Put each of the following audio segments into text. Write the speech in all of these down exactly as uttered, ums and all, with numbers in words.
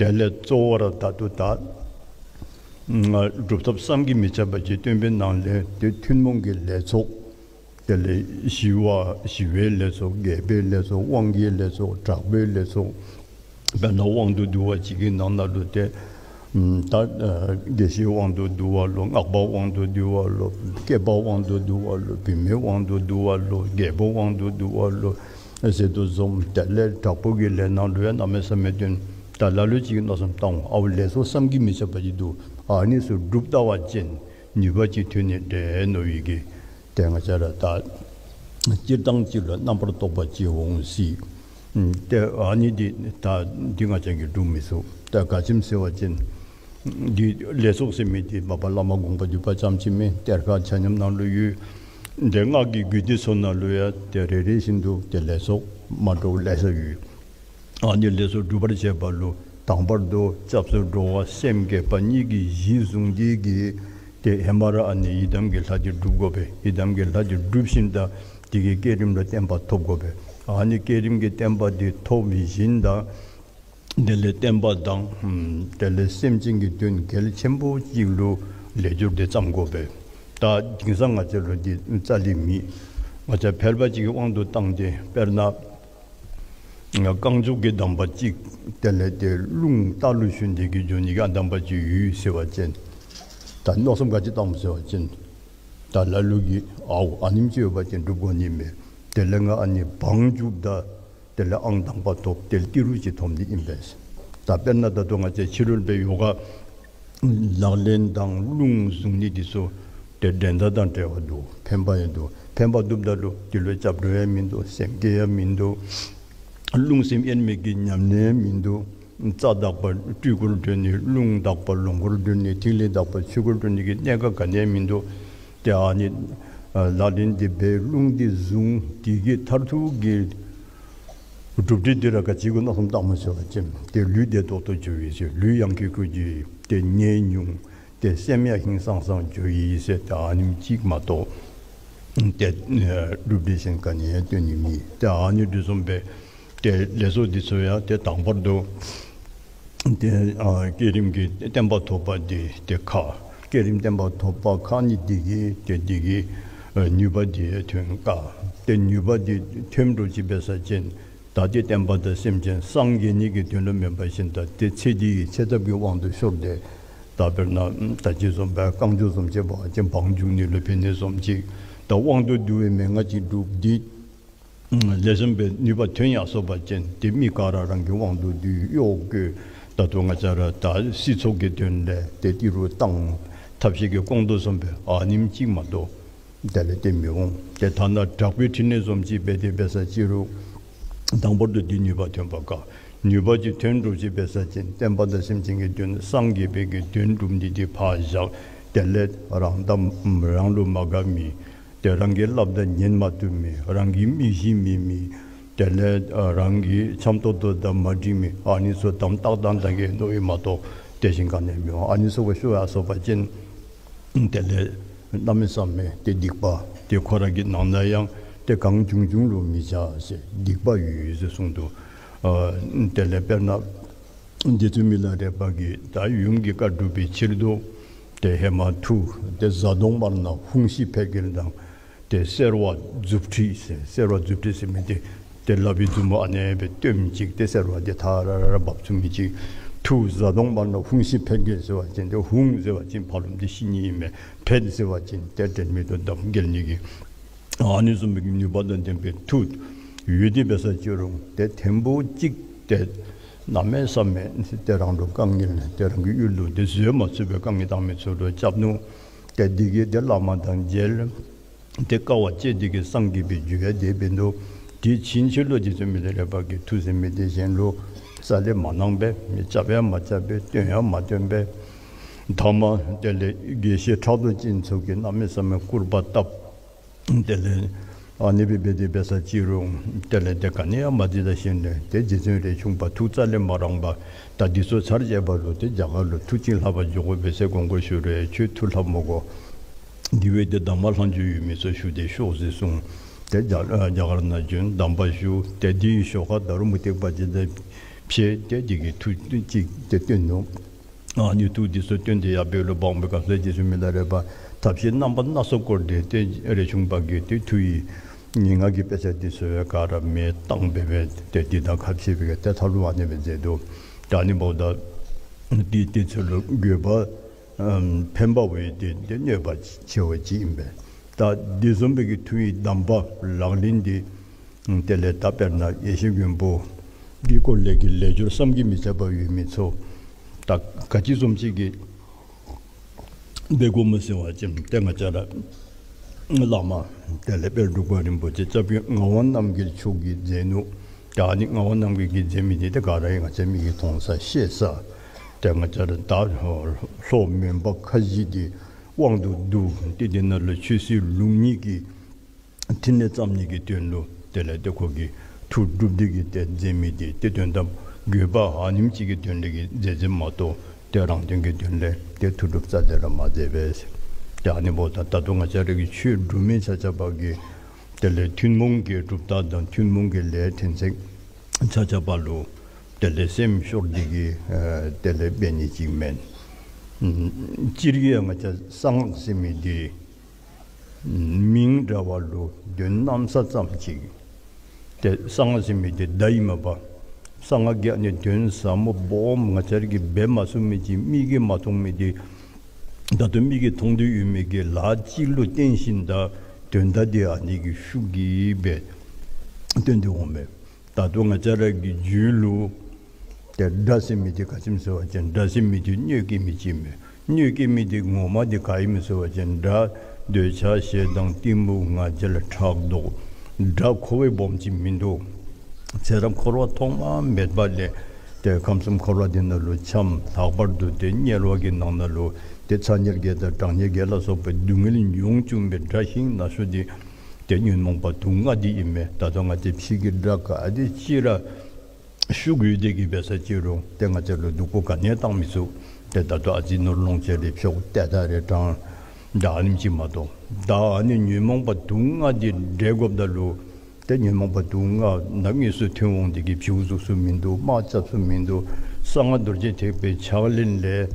དེ་ལས་གཙོ་བོ་ར་ད་ལྟོ་ད་སྒྲུབ་ཐབས་བསམ་གྱིས་མི་ཁྱབ་པ་ཅིག་སྟོན་པའི་ནང་ལས་དེ་ཐུན་མོང་གི་ལས་ཚོགས། དེ་ལས་ཞི་བ་ཞི་བའི་ལས་ཚོགས། རྒྱས་པའི་ལས་ཚོགས། དབང་གི་ལས་ཚོགས། དྲག་པོའི་ལས་ཚོགས། དཔེར་ན་དབང་དུ་བསྡུ་བ་གཅིག་གི་ནང་ན་ལུ་ཏེ་ད་ཨ་དགེ་བཤེས་དབང་དུ་བསྡུ་བ་ལོ། སྔགས་པ་དབང་དུ་བསྡུ་བ་ལོ། སྐྱེས་པ་དབང་དུ་བསྡུ་བ་ལོ། བུད་མེད་དབང་དུ་བསྡུ་བ་ལོ། རྒྱལ་པོ་དབང་དུ་བསྡུ་བ་ལོ་ཟེར་དོ་བཟུམ། དེ་ལས་དྲག་པོ་གི་ལས་ནང་ལུ་ཡང་གནམ་མེད་ས་མེད་སྟོན། ད་ལ་ལུ་ཅིག་གིས་མནོ་བསམ་བཏང་འོང་། ཨའོ་ལས་ཚོགས་བསམ་གྱིས་མི་ཁྱབ་པ་ཅིག་འདུག། ཨ་ནི་ཚུ་སྒྲུབ་ད་བ་ཅིན་ནུས་པ་ཅིག་ཐོན་ནི་འདྲས་མནོ་བའི་གི། ཏེ་ང་བཅས་ར་ད་སྤྱིར་བཏང་ཅིག་ལུ་རྣམ་པར་རྟོག་པ་ཅིག་འོང་སྲིད། ཏེ་ཨ་ནི་འདི་ད་འདི་ང་བཅས་ཀྱིས་སྒྲུབ་མི་ཚུགས། ད་ག་ཅི་སྨོ་ཟེར་བ་ཅིན་འདི་ལས་ཚོགས་ཟེར་མི་འདི་མ་པ་བླ་མ་དགོངས་པ་འདུས་པ་ཙམ་ཅིག་མེན། གཏེར་ཁ་ཆ་མཉམ་ནང་ལུ་ཡོད། འདི་སྔགས་ཀྱི་རྒྱུད་སྡེ་ཚུ་ནང་ལུ་ཡང་ཏེ་རེ་རེ་བཞིན་དུ་ཏེ་ལས་ཚོགས་མ་འདྲཝ་ལེ་ཤ་ཡོད། ཨ་ནི་ལས་ཚོགས་སྒྲུབ་པར་བྱེད་པ་ལུ་དང་པར་དུ་སྐྱབས་སུ་འགྲོ་བ་སེམས་བསྐྱེད་པ་གཉིས་ཀྱི་གཞི་བཟུང་སྟེ་གིས་ཏེ་ཧེ་མ་ར་ཨ་ནི་ཡི་དམ་གྱི་ལྷ་འདི་སྒྲུབ་དགོ་པས། ཡི་དམ་གྱི་ལྷ་འདི་སྒྲུབ་ཞིནམ་ད་དེ་གི་བསྐྱེད་རིམ་ལུ་བརྟན་པ་ཐོབ་དགོ་པས། ཨ་ནི་བསྐྱེད་རིམ་གྱི་བརྟན་པ་འདི་ཐོབ་ཞིནམ་ད་དེ་ལས་བསྟན་པ་དང་དེ་ལས་སེམས་ཅན་གྱི་དོན་གལ་ཆེན་པོ་ཅིག་ལུ་ལས་སྦྱོར་འདི་བརྩམ་དགོ་པས། ད་དེང་སང་ང་བཅས་ལུ་འདི་རྩ་ལས་མེད། ང་བཅས་ཕལ་པ་ཅིག་གི་དབང་དུ་བཏང་སྟེ་དཔེར་ན་རྐང་མགྱོགས་ཀྱི་གདམས་པ་ཅིག་དེ་ལས་ཏེ་རླུང་རྟ་ལུ་ཞོན་ཏེ་གིས་འགྱོ་ནི་གི་གདམས་པ་ཅིག་ཡོད་ཟེར་བ་ཅིན་ད་མནོ་བསམ་ག་ཅི་བཏངམ་ཟེར་བ་ཅིན་ད་ལ་ལུ་གིས་ཨའོ་ཨ་ནེམ་ཅིག་ཡོད་པ་ཅིན་སྒྲུབ་དགོ་ནི་མས། དེ་ལས་ང་ཨ་ནི་བང་རྒྱུག་ད་དེ་ལས་ཨང་དང་པ་ཐོབ་སྟེ་ཏི་རུ་ཅིག་ཐོབ་ནི་ཨིན་པས། ད་དཔེར་ན་ད་ལྟོ་ང་བཅས་ཕྱི་རོལ་པའི་ཡོ་ག་ལག་ལེན་དང་རླུང་བཟུང་ནི་འདི་ཚུ་ཏེ་འགྲན་ཟླ་དང་བྲལ་བ་འདུག། ཕན་པ་ཡང་འདུག། ཕན་པ་འདུག་ད་ལུ་འདི་ལུ་སྐྱབས་འགྲོ་ཡང་མིན་འདུག། སེམས་བསྐྱེད་ཡང་མིན་འདུག། རླུང་སེམས་དབྱེར་མེད་ཀྱི་ཉམས་ལེན་ཡང་མིན་འདུག། རྩ་དག་པ་སྤྲུལ་སྐུར་གྲོལ་ནི། རླུང་དག་པ་ལོངས་སྐུར་གྲོལ་ནི། ཐིག་ལེ་དག་པ་ཆོས་སྐུར་གྲོལ་ནི་གི་གནད་ཀ་ག་ནི་ཡང་མིན་འདུག། ཏེ་ཨ་ནི་ཨ་ལག་ལེན་འདི་འབད་རླུང་འདི་བཟུང་འདི་གི་མཐར་ཐུག་གི་གྲུབ་འབྲས་འདི་ར་ག་ཅི་གུ་མནོ་བསམ་བཏངམ་ཟེར་བ་ཅིན་ཏེ་ལུས་བདེ་ཏོག་ཏོ་འགྱོ་ཡི་ཟེར། ལུས་ཡང་ཁེ་ཁུ་འགྱོ་ཡི། ཏེ་ནད་ཉུང་། ཏེ་སེམས་ཡང་ཧིང་སངས་སངས་འགྱོ་ཡི་ཟེར། ཏེ་ཨ་ནེམ་ཅིག་མ་གཏོགས་ཏེ་ཨ་གྲུབ་འབྲས་གཞན་ག་ནི་ཡང་སྟོན་ནི་མེད། ཏེ་ཨ་ནི་འདི་བཟུམ་སྦེ་ཏེ་ལས་ཚོགས་འདི་ཚུ་ཡང་ཏེ་དང་པར་དུ་ཏེ་ཨ་བསྐྱེད་རིམ་གྱི་བརྟན་པ་ཐོབ་པ་འདི་ཏེ་ཁག། བསྐྱེད་རིམ་བརྟན་པ་ཐོབ་པ་ཁག་ནི་འདི་གིས་ཏེ་འདི་གིས་ཨ་ནུས་པ་འདི་ཐོན་དཀའ། ཏེ་ནུས་པ་འདི་ཐོན་འགྲོ་ཅི་འབད་ས་ཅིན་ད་ཏེ་བསྟན་པ་དང་སེམས་ཅན་སངས་རྒྱས་ནི་གི་དོན་ལུ་མེན་པར་ཞིནམ་ད་ཏེ་ཚེ་འདི་གི་ཆེ་ཐབས་ཀྱི་དབང་དུ་ཤོར་ཏེ་ད་དཔེར་ན་ད་ཅི་བཟུམ་སྦེ་རྐང་མགྱོགས་བཟུམ་ཅིག་འབད་བ་ཅིན་བང་རྒྱུག་ནི་ལུ་ཕན་ནི་བཟུམ་ཅིག། ད་དབང་དུ་བསྡུ་བའི་མན་ངག་ཅིག་སྒྲུབ་འདི་ལེགས་ཤོམ་སྦེ་ནུས་པ་ཐོན་ཡར་སོ་བ་ཅིན་ཏེ་མི་ག་ར་རང་གི་དབང་དུ་བསྡུ་གཡོག་བཀོལ། ད་ལྟོ་ང་བཅས་ར་ད་སྲིད་ཚོགས་ཀྱི་དོན་ལས་ཏེ་ཏི་རུ་བཏང་ཐབས་ཤེས་ཀྱིས་སྐོང་དོ་བཟུམ་སྦེ་ཨ་ནེམ་ཅིག་མ་གཏོགས་དེ་ལས་ཏེ་མི་འོང་། ཏེ་ཐ་ན་དྲག་པོའི་ཕྲིན་ལས་བཟུམ་ཅིག་འབད་དེ་འབད་ས་ཅི་རུང་དང་པོ་དུ་འདི་ནུས་པ་ཐོན་པ་དཀའ། ནུས་པ་ཅིག་ཐོན་འགྲོ་ཅི་འབད་ས་ཅིན་བསྟན་པ་དང་སེམས་ཅན་གྱི་དོན་སངས་རྒྱས་པའི་གི་དོན་སྒྲུབ་ནི་འདི་ཕར་བཞག། དེ་ལས་རང་དང་རང་ལུ་མ་དགའ་མི་ཏེ་རང་གིས་སླབ་ད་ཉན་མ་བཏུབ་མི། རང་གི་མི་གཞི་མེད་མི། དེ་ལས་ཨ་རང་གི་འཆམ་ཏོག་ཏོ་དང་མ་འགྲིག་མི། ཨ་ནི་ཚུ་དམ་ཏག་ཏང་ད་གེ་མནོ་ཡི་མ་གཏོགས་དེ་བཞིན་ག་ནི་ཡང་མི་འོང་། ཨ་ནི་ཚུ་གུ་ཤོར་ཡར་སོ་བ་ཅིན་དེ་ལས་གནམ་མེད་ས་མེད་ཏེ་སྡིག་པ་ཏེ་ཁོ་ར་གི་ནང་ན་ཡང་ཏེ་གང་བྱུང་བྱུང་ལུ་མི་བྱ་ཟེར་སྡིག་པ་ཡོད་ཡོད་ཟེར་གསུངས་འདུག། ཨ་དེ་ལས་དཔེར་ན་རྗེ་བཙུན་མི་ལ་རས་པ་གིས་ད་ཡུམ་གྱི་བཀའ་སྒྲུབ་པའི་ཕྱིར་དུ་ཏེ་ཧེ་མ་ཐུགས་ཏེ་གཟའ་གདོང་དམར་ནག་ཧཱུྃ་ཤི་ཕཊ་འགྱེལ་དང་ཏེ་སེར་བ་མཛུབ་ཁྲིད་ཟེར། སེར་བ་མཛུབ་ཁྲིད་ཟེར་མི་འདི་ཏེ་ལག་པའི་མཛུབ་མོ་ཨ་ནེ་སྦེ་སྟོནམ་ཅིག་ཏེ་སེར་བ་འདི་ཐ་ར་ར་ར་འབབ་ཚུགས་མི་ཅིག། ཐུགས་གཟའ་གདོང་དམར་ནག་ཧཱུྃ་ཤི་ཕཊ་འགྱེལ་ཟེར་བ་ཅིན་ཏེ་ཧཱུྃ་ཟེར་བ་ཅིན་ཕར་ལོགས་འདི་ཤི་ནི་ཨིན་མས། ཕཊ་ཟེར་བ་ཅིན་ཏེ་དྲན་མེད་དུ་བརྡབ་འགྱེལ་ནི་གི། ཨ་ནི་བཟུམ་མའི་ནུས་པ་དང་ལྡན་པའི་མཐུ་ཡོད་དེ་འབད་ས་ཅི་རུང་ཏེ་ཐེངས་པོ་གཅིག་ཏེ་གནམ་མེད་ས་མེད་ཏེ་རང་ལུ་དཀའ་ངལ་ཏེ་རང་གི་ཡུལ་ལུ་ཏེ་བཟོད་མ་ཚུགས་པའི་དཀའ་ངལ་བཏང་མི་ཚུ་ལུ་སྐྱབས་ནུག། ཏེ་འདི་གིས་ཏེ་བླ་མ་དང་མཇལ། ཏེ་དཀའ་བ་སྤྱད་དེ་གིས་སངས་རྒྱས་པའི་རྒྱུ་ཡང་དེ་འབད་ནུག། དེ་ཕྱིན་ཆད་ལུ་རྗེ་བཙུན་མི་ལ་རས་པ་གིས་མཐུ་ཟེར་མི་འདི་གཞན་ལུ་རྩ་ལས་མ་གནང་པས། མི་རྐྱབ་ཡང་མ་རྐྱབ་པས། བཏོན་ཡང་མ་བཏོན་པས། ཐ་མ་དེ་ལས་དགེ་བཤེས་ཕྲག་དོག་ཅན་ཚུ་གིས་གནམ་མེད་ས་མེད་སྐུར་པ་བཏབ། དེ་ལས་ཨ་ནི་སྦེ་འབད་དེ་འབད་ས་ཅི་རུང་དེ་ལས་ཏེ་ག་ནི་ཡང་མ་འདི་ད་ཤེས་ནས་ཏེ་རྗེ་བཙུན་རས་ཆུང་པ་ཐུགས་རྩ་ལས་མ་རངས་པར་ད་འདི་ཚུ་ཚར་བཅད་པ་ལུ་ཏེ་རྒྱ་གར་ལུ་མཐུ་ཅིག་ལྷབ་པར་འགྱོ་དགོ་པས་ཟེར་དགོངས་སྐོར་ཞུ་རུང་ཁྱོད་མཐུ་ལྷབ་མི་དགོ། འདི་བ་ཏེ་གདམས་པ་ལྷག་མཇུག་ཡོད་མི་ཚུ་ཞུ་སྟེ་ཤོག་ཟེར་གསུངས། ཏེ་རྒྱ་རྒྱ་གར་ནང་བྱོན་གདམས་པ་ཞུ། ཏེ་འདི་ཤོག་ཁ་ད་རུང་མུ་སྟེགས་པ་ཅིག་དང་ ཕྱེ་སྟེ་དེ་གི་མཐུ་ཅིག་ཏེ་བཏོན་ནུག། ཨ་ནི་མཐུ་འདི་ཚུ་བཏོན་ཏེ་ཡར་འབད་རུང་འབག་འབད་སྐབས་སུ་རྗེ་བཙུན་མི་ལ་རས་པ་ཐབས་ཤེས་རྣམ་པ་སྣ་ཚོགས་བསྐོར་ཏེ་ཏེ་རས་ཆུང་པ་གི་ཏེ་མཐུ་ཡི་ངན་སྔགས་ཀྱི་དཔེ་ཆ་འདི་ཚུ་ག་ར་མེ་བཏང་སྦེ་སྦེ་ཏེ་འདི་དང་ཁ་ཕྱེ་སྦེ་གི་ཏེ་ཐབས་ལུ་ཨ་ནི་སྦེ་མཛད་དོ། ད་ཨ་ནི་འབདཝ་ད་འདི་དེ་ཚུ་ལུ་དགོས་པ་ཨམ་ཕན་པ་བའི་ཏེ་ཏེ་གནོད་པ་ཆེ་བ་ཅིག་ཨིན་པས། ད་འདི་བཟུམ་སྦེ་གི་མཐུ་ཡི་གདམས་པ་ལག་ལེན་འདི་དེ་ལས་ད་དཔེར་ན་ཡེ་ཤེས་མགོན་པོ་གི་སྐོར་ལས་ཀྱི་ལས་སྦྱོར་བསམ་གྱིས་མི་ཁྱབ་པ་ཡོད་མི་ཚུ་ད་ག་ཅི་བཟུམ་ཅིག་གི་འབད་དགོཔ་སྨོ་ཟེར་བ་ཅིན་ཏེ་ང་བཅས་ར་བླ་མ་དེ་ལས་དཔལ་འབྲུག་པ་རིན་པོ་ཆེ་སྐྱབས་རྗེ་ངག་དབང་རྣམ་རྒྱལ་མཆོག་གིས་མཛད་ནུག། ད་ཨ་ནི་ངག་དབང་རྣམ་རྒྱལ་གྱིས་མཛད་མི་འདི་ཏེ་ག་ར་ཡང་ང་བཅས་མིག་གིས་མཐོང་ས་ཤེས་ས། ཏེ་ང་བཅས་ར་ད་ལྷོ་མོན་པ་ཁ་བཞི་འདི་དབང་དུ་བསྡུ་སྟེ་འདི་ནང་ལུ་ཆོས་སྲིད་ལུགས་གཉིས་ཀྱི་ཕྲིན་ལས་བརྩམ་ནི་གི་དོན་ལུ་དེ་ལས་ཏེ་ཁོ་གིས་མཐུ་སྒྲུབ་སྟེ་གི་ཏེ་མཛད་མི་འདི་ཏེ་དོན་དམ་དགོས་པ་ཨ་ནེམ་ཅིག་གི་དོན་ལས་ཀྱི་མཛད་མཛདཔ་མ་གཏོགས་ཏེ་རང་དོན་གྱི་དོན་ལས་ཏེ་མཐུ་སྒྲུབ་རྩ་ལས་ར་མ་མཛད་པས། ཏེ་ཨ་ནི་འབདཝ་ད་ད་ལྟོ་ང་བཅས་ར་གི་ཆོས་སྒྲུབ་མི་ཆ་ཁྱབ་ཀྱིས་དེ་ལས་ཐུན་མོང་གི་གྲུབ་རྟགས་དང་ཐུན་མོང་གི་ལས་ཕྲན་ཚེགས་ཆ་ཁྱབ་ལུ་དེ་ལས་སེམས་ཤོར་ཏེ་གི་ཨ་དེ་ལས་འབད་ནི་ཅིག་མེན། སྤྱིར་ཡང་ང་བཅས་གསང་སྔགས་ཟེར་མི་འདི་མིང་འདྲ་བ་ལུ་དོན་གནམ་ས་ཙམ་ཅིག། ཏེ་གསང་སྔགས་ཟེར་མི་འདི་བརྡ་ཨིན་མས་པ། གསང་སྔགས་ཀྱི་ཨ་ནི་དོན་ཟབ་མོ་སྦོམ་ང་བཅས་ར་གིས་འབད་མ་ཚུགས་མི་ཅིག་མིག་གིས་མ་མཐོང་མི་འདི་ད་ལྟོ་མིག་གིས་མཐོང་དོ་ཡོད་མི་གི་ལཱ་ཅིག་ལུ་བརྟེན་ཞིནམ་ད་དོན་དག་འདི་ཨ་ནི་གི་ཤུགས་ཀྱིས་སྦེ་སྟོན་ཏེ་འོང་མས། ད་ལྟོ་ང་བཅས་ར་གི་རྒྱུད་ལུ་ཏེ་དགྲ་ཟེར་མི་འདི་ག་ཅི་སྨོ་ཟེར་བ་ཅིན་དགྲ་ཟེར་མི་འདི་གནོད་སྐྱེལ་མི་ཅིག་མས། གནོད་སྐྱེལ་མི་འདི་ངོ་མ་འདི་ག་ཨིན་སྨོ་ཟེར་བ་ཅིན་དགྲ་འདོད་ཆགས་ཞེ་སྡང་གཏི་མུག་ང་རྒྱལ་ཕྲག་དོག། དགྲ་ཁོ་བ་སྦོམ་ཅིག་མིན་འདུག། ཚེ་རབས་འཁོར་བ་ཐོག་མ་མེད་པ་ལས་ཏེ་ཁམས་གསུམ་འཁོར་བ་འདི་ནང་ལུ་འཁྱམས། ལྷག་པར་དུ་ཏེ་དམྱལ་བ་གི་ནང་ན་ལུ་ཏེ་ཚ་དམྱལ་བརྒྱད་དང་གྲང་དམྱལ་བརྒྱད་ལ་སོགས་པའི་སྡུག་བསྔལ་མྱོང་བཅུག་པའི་དགྲ་ཤིང་ན་ཤོ་འདི་ཏེ་ཉོན་མོངས་པ་དུག་ལྔ་འདི་ཨིན་མས། ད་ལྟོ་ང་བཅས་ཕྱི་གི་དགྲ་ག་དེ་ཅིག་ར་ཤུགས་ཡོད་དེ་གི་འབད་ས་ཅི་རུང་ཏེ་ང་བཅས་ལུ་སྡུག་པོ་ག་ནི་ཡང་བཏང་མི་ཚུགས། ཏེ་ད་ལྟོ་ཨ་ཙི་ནོར་ལོངས་སྤྱོད་རེ་ཕྱུགཔོ་ཏེ་ད་རེ་དྲང་ད་ཨ་ནེམ་ཅིག་མ་གཏོགས། ད་ཨ་ནི་ཉོན་མོངས་པ་དུག་ལྔ་འདི་བསྒྲལ་དགོཔ་ད་ལུ་ཏེ་ཉོན་མོངས་པ་དུག་ལྔ་ནམ་དངོས་སུ་ཐོན་འོང་དེ་གི་བྱིའུ་གཟུགས་སུ་མིན་འདུག། དམག་རྐྱབ་སུ་མིན་འདུག། གསང་སྔགས་རྡོ་རྗེ་ཐེག་པའི་ཕྱག་ལེན་ལས་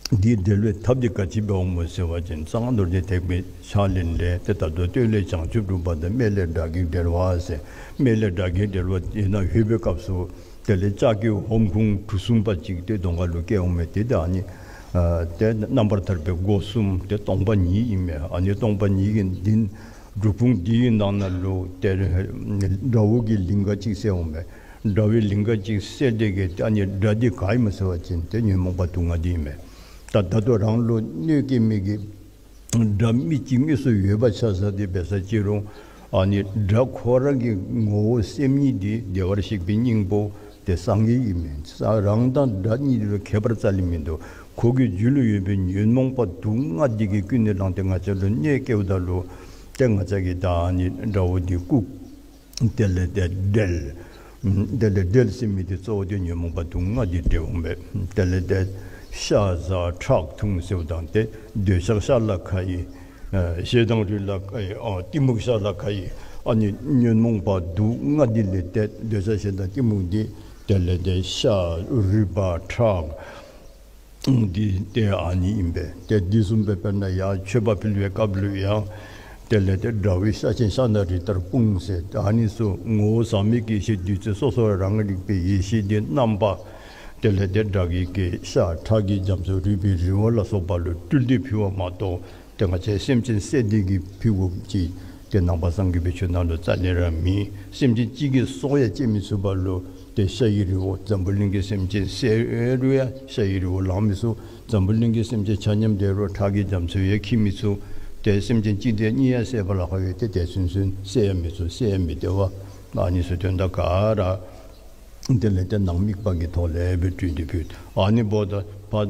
འདི་བསྒྲལ་བའི་ཐབས་འདི་ག་ཅི་འབད་འོང་སྨོ་ཟེར་བ་ཅིན་གསང་སྔགས་རྡོ་རྗེ་ཐེག་པའི་ཕྱག་ལེན་ལས་ཏེ་ད་ལྟོ་སྟོད་ལས་བྱང་ཆུབ་སྒྲུབ་པ་དང་སྨད་ལས་དགྲ་བགེགས་བསྒྲལ་བ་ཟེར། སྨད་ལས་དགྲ་བགེགས་བསྒྲལ་བ་ཡིན་ན་ལྷོད་པའི་སྐབས་སུ་དེ་ལས་ལྕགས་ཀྱི་ཧོམ་ཁུང་གྲུ་གསུམ་པ་ཅིག་ཏེ་གདོང་ཁ་ལུ་བཀལ་འོང་མས། ཏེ་ད་ཨ་ནི་ཨ་ཏེ་རྣམ་པར་ཐར་པའི་སྒོ་གསུམ་ཏེ་སྟོང་པ་ཉིད་ཨིན་མས། ཨ་ནི་སྟོང་པ་ཉིད་ཀྱི་འདི་སྒྲུབ་ཁུང་འདི་གི་ནང་ན་ལུ་ཏེ་དགྲ་བོ་གི་ལིང་ག་ཅིག་གསལ་འོང་མས། དགྲ་བོའི་ལིང་ག་ཅིག་གསལ་དེ་གི་ཨ་ནི་དགྲ་འདི་ག་ཨིན་སྨོ་ཟེར་བ་ཅིན་ཏེ་ཉོན་མོངས་པ་དུག་ལྔ་འདི་ཨིན་མས། ད་ད་ལྟོ་རང་ལུ་གནོད་སྐྱེལ་མི་གི་དགྲ་མི་ཅིག་དངོས་སུ་ཡོད་པ་ཆ་བཞག་སྟེ་འབད་ས་ཅི་རུང་ཨ་ནི་དགྲ་ཁོ་ར་གི་ངོ་བོ་སེམས་ཉིད་འདི་བདེ་བར་གཤེགས་པའི་སྙིང་པོ་ཏེ་སངས་རྒྱས་ཨིན་མས། ས་རང་དང་དགྲ་གཉིས་ལུ་ཁྱད་པར་རྩ་ལས་མིན་འདུག། ཁོ་གི་རྒྱུད་ལུ་ཡོད་པའི་ཉོན་མོངས་པ་དུག་ལྔ་འདི་གིས་ཀུན་ནས་བསླངས་ཏེ་ང་བཅས་ལུ་གནོད་སྐྱེལཝ་ད་ལུ་ཏེ་ང་བཅས་ཀྱིས་ད་ཨ་ནི་དགྲ་བོ་འདི་བཀུག། དེ་ལས་ཏེ་བསྒྲལ། དེ་ལས་བསྒྲལ་ཟེར་མི་འདི་གཙོ་བོ་འདི་ཉོན་མོངས་པ་དུག་ལྔ་འདི་བསྒྲལ་འོང་མས། དེ་ལས་ཏེ་ཤ་ཟ་ཁྲག་འཐུང་ཟེརཝ་ད་ཏེ་འདོད་ཆགས་ཤ་ལ་ཁ་ཡི། ཨ་ཞེ་སྡང་རུས་ལ་ཁ་ཡི། ཨ་གཏི་མུག་ཤ་ལ་ཁ་ཡི། ཨ་ནི་ཉོན་མོངས་པ་དུག་ལྔ་འདི་ལས་ཏེ་འདོད་ཆགས་ཞེ་སྡང་གཏི་མུག་འདི་དེ་ལས་ཏེ་ཤ་རུས་པ་ཁྲག་འདི་ཏེ་ཨ་ནི་ཨིན་པས། ཏེ་འདི་བཟུམ་སྦེ་དཔེར་ན་ཡང་མཆོད་པ་ཕུལ་བའི་སྐབས་ལུ་ཡང་དེ་ལས་ཏེ་དགྲ་བོའི་ཤ་ཆེན་ཤ་ན་རི་ལྟར་སྤུངས་ཟེར། ཨ་ནི་ཚུ་ངོ་བོ་ཟག་མེད་ཀྱི་ཡེ་ཤེས་བདུད་རྩི་སོ་སོ་རང་རིག་པའི་ཡེ་ཤེས་འདི་རྣམ་པ་དེ་ལས་ཏེ་དགྲ་བགེགས་ཀྱི་ཤ་ཁྲག་གི་རྒྱ་མཚོ་རུས་པའི་རི་བོ་ལ་སོགས་པ་ལུ་སྤྲུལ་ཏེ་ཕུལ་བ་མ་གཏོགས་ཏེ་ང་བཅས་སེམས་ཅན་བསད་དེ་གི་ཕུལ་དགོཔ་ཅིག་ཏེ་ནང་པ་སངས་རྒྱས་པའི་ཆོས་ནང་ལུ་རྩ་ལས་ར་མེད། སེམས་ཅན་གཅིག་གི་སྲོག་ཡང་བཅད་མི་ཚུགས་པ་ལུ་ཏེ་ཤ་ཡི་རི་བོ་འཛམ་བུ་གླིང་གི་སེམས་ཅན་བསད་རུང་ཡང་ཤ་ཡི་རི་བོ་ལང་མི་ཚུགས། འཛམ་བུ་གླིང་གི་སེམས་ཅན་ཆ་མཉམ་བསད་རུང་ཁྲག་གི་རྒྱ་མཚོ་ཡང་འཁྱིལ་མི་ཚུགས། ཏེ་སེམས་ཅན་གཅིག་དང་གཉིས་ཡང་བསད་པ་ལ་ཁག་ཡོད་དེ་ཏེ་ཚུན་ཚོད་བསད་ཡང་མི་ཚུགས། བསད་ཡང་མི་བདེ་བ། ཨ་ནི་ཚུ་དོན་དག་ག་ར་དེ་ལས་ཏེ་ནང་དམིགས་པ་གི་ཐོག་ལས་སྦེ་སྤྲུལ་ཏེ་ཕུལ། ཨ་ནི་འབདཝ་ད་ཕར་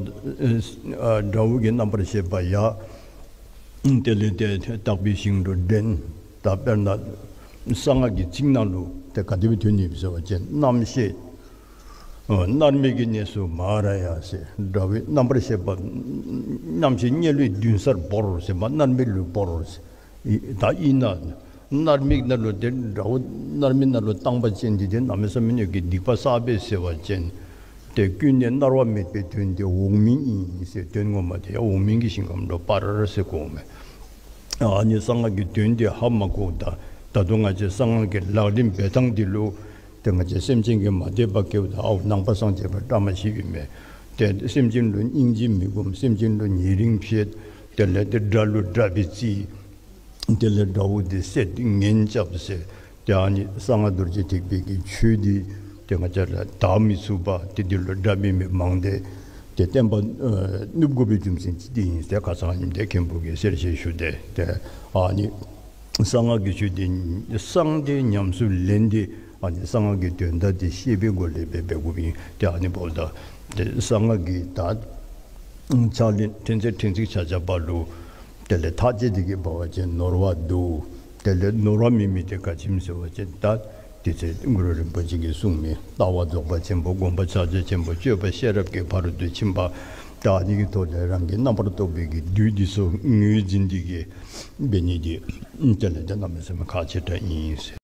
ཨ་དགྲ་བོ་གི་རྣམ་པར་ཤེས་པ་ཡང་དེ་ལས་ཏེ་དག་པའི་ཞིང་དུ་འདྲེན། ད་དཔེར་ན་གསང་སྔགས་ཀྱི་ཚིག་ནང་ལུ་ཏེ་ག་དེ་སྦེ་ཐོན་ནི་ཡོད་ཟེར་བ་ཅིན་རྣམ་ཤེས་ཨ་མནར་མེད་ཀྱི་གནས་སུ་མ་ར་ཡ་ཟེར། དགྲ་བོའི་རྣམ་པར་ཤེས་པ་རྣམ་ཤེས་དམྱལ་བའི་མདུན་སར་བོར་ཟེར་མ་མནར་མེད་ལུ་བོར་ཟེར། ད་ཨིན་ན་ མནར་མེད་ནང་ལུ་ཏེ་དགྲ་བོ་མནར་མེད་ནང་ལུ་བཏང་པ་ཅིན་འདི་ཏེ་གནམ་མེད་ས་མེད་ཀྱི་སྡིག་པ་བསགས་པས་ཟེར་བ་ཅིན་ཏེ་ཀུན་ནས་མནར་བ་མེད་པའི་དོན་དེ་འོག་མིན་ཨིན་ཟེར། དོན་ངོ་མ་དེ་ཡང་འོག་མིན་གྱི་ཞིང་ཁམས་ལུ་སྤར་ཟེར་གོཝ་མས། ཨ་ནི་གསང་སྔགས་ཀྱི་དོན་དེ་ཧ་མ་གོཝ་ད་ད་དུང་ང་བཅས་གསང་སྔགས་ཀྱི་ལག་ལེན་འབད་ཐངས་འདི་ལུ་ཏེ་ང་བཅས་སེམས་ཅན་གྱིས་མ་དད་པ་བསྐྱེདཔ་ད་ཨའུ་ནང་པ་སངས་རྒྱས་པ་བཀྲ་མ་ཤིས་པས་མས། ཏེ་སེམས་ཅན་ལུ་སྙིང་རྗེ་མི་སྒོམ། སེམས་ཅན་ལུ་ཉེ་རིང་བྱེད། དེ་ལས་ཏེ་དགྲ་ལུ་དགྲ་སྦེ་བརྩི། དེ་ལས་དགྲ་བོ་དེ་བསད་ངན་རྐྱབ་ཟེར། ཏེ་ཨ་ནི་གསང་སྔགས་རྡོ་རྗེ་ཐེག་པའི་གི་ཆོས་འདི་ཏེ་ང་བཅས་ར་དག་མི་ཚུགས་པར་ཏེ་འདི་ལུ་དགྲ་འབད་མི་མང་སྟེ་ཏེ་བསྟན་པ་ཨ་ནུབ་དགོ་པའི་རྒྱུ་མཚན་ཅིག་འདི་ཨིན་ཟེར་ཁ་ཙ་ཨ་ནི་འདི་མཁན་པོ་གིས་གསལ་བཤད་ཞུ་སྟེ། ཏེ་ཨ་ནི་གསང་སྔགས་ཀྱི་ཆོས་འདི་གསང་སྟེ་ཉམས་སུ་ལེན་ཏེ་ཨ་ནི་གསང་སྔགས་ཀྱི་དོན་དག་འདི་ཤེས་པའི་སྒོ་ལས་འབད་འབད་དགོཔ་ཨིན། ཏེ་ཨ་ནི་འབདཝ་ད་ཏེ་གསང་སྔགས་ཀྱི་ད་ཕྱག་ལེན་ཕྲན་ཚེགས་ཕྲན་ཚེགས་ཆ་ཁྱབ་ལུ་དེ་ལས་ཐག་བཅད་དེ་གི་འབད་བ་ཅིན་ནོར་བ་འདུག། དེ་ལས་ནོར་བ་མེད་མི་དེ་ག་ཅི་སྨོ་ཟེར་བ་ཅིན་ད་དེ་ཚེ་གུ་རུ་རིན་པོ་ཆེ་གིས་གསུངས་མི་ལྟ་བ་རྫོགས་པ་ཆེན་པོ། སྒོམ་པ་ཕྱག་རྒྱ་ཆེན་པོ། སྤྱོད་པ་ཤེས་རབ་ཀྱི་ཕ་རོལ་ཏུ་ཕྱིན་པ། ད་ཨ་ནི་གི་ཐོག་ལས་རང་གི་རྣམ་པར་རྟོག་པའི་གི་བདུད་འདི་ཚུ་ངོས་འཛིན་ཏེ་གི་འབད་ནི་འདི་དེ་ལས་ཏེ་གནམ་མེད་ས་མེད་ཁག་ཆེ་དྲགས་ཨིན་ཟེར།